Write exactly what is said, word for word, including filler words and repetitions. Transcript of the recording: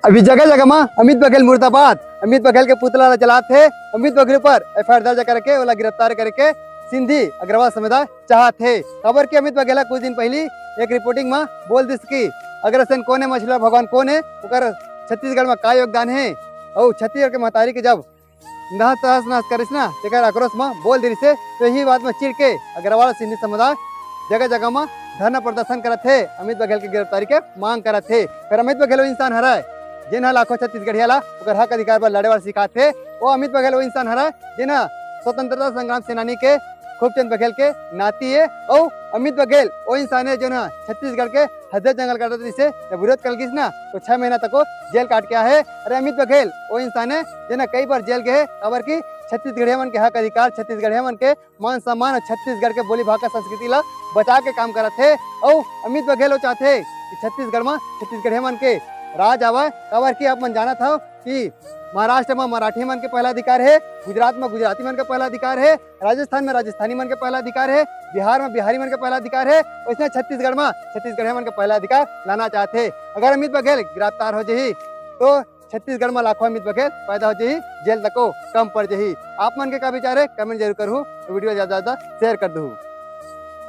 अभी जगह जगह म अमित बघेल मुर्दाबाद, अमित बघेल के पुतला ला जलात हे। अमित बघेल ऊपर एफआईआर दर्ज करके ओला गिरफ्तार करके सिंधी अग्रवाल समुदाय चाहत हे, काबर कि अमित बघेल ह कुछ दिन पहिली एक रिपोर्टिंग म बोल दिस कि अग्रसेन कोन हे, मछली भगवान कोन हे, ओकर छत्तीसगढ़ म का योगदान हे, अउ छत्तीसगढ़ के महतारी के जब नहस तहस नहस करिस ना, तेकर आक्रोश म बोल दिस हे। तो यही बात म चिढ़ के अग्रवाल सिंधी समुदाय जगह जगह म धरना प्रदर्शन करत हे, अमित बघेल के गिरफ्तारी के मांग करत हे। पर अमित बघेल वो इंसान हरय, जेन ह लाखों छत्तीसगढ़िया ला ओकर हक अधिकार बर लड़े बर सिखात हे। वो अमित बघेल वो इंसान हरय, जेन ह स्वतंत्रता संग्राम सेनानी के खूबचंद बघेल के नाती हे। अउ अमित बघेल वो इंसान हे, जेन ह छत्तीसगढ़ के हदे जंगल काटत रहिसे, जब विरोध कर गिस ना, तो छह महीना तक वो जेल काट के आहे। अरे अमित बघेल वो इंसान हे, जेन ह कई बार जेल गए हे, काबर कि छत्तीसगढ़िया मन के हक अधिकार, छत्तीसगढ़िया मन के मान सम्मान अउ छत्तीसगढ़ के बोली भाखा संस्कृति ला बचा के काम करत हे। अउ अमित बघेल वो चाहथे कि छत्तीसगढ़ म छत्तीसगढ़िया मन के राज आवय, काबर कि आप मन जानत हव कि महाराष्ट्र म मराठी मन के पहला अधिकार हे, गुजरात म गुजराती मन के पहला अधिकार हे, राजस्थान म राजस्थानी मन के पहला अधिकार हे, बिहार म बिहारी मन के पहला अधिकार हे, वैसने छत्तीसगढ़ म छत्तीसगढ़िया मन के पहला अधिकार लाना चाहथे। अगर अमित बघेल गिरफ्तार हो जही, तो छत्तीसगढ़ म लाखों अमित बघेल पैदा हो जही, जेल तको कम पड़ जही। आप मन के का विचार हे, कमेंट जरूर करहू, वीडियो ज्यादा से ज्यादा शेयर कर दहू।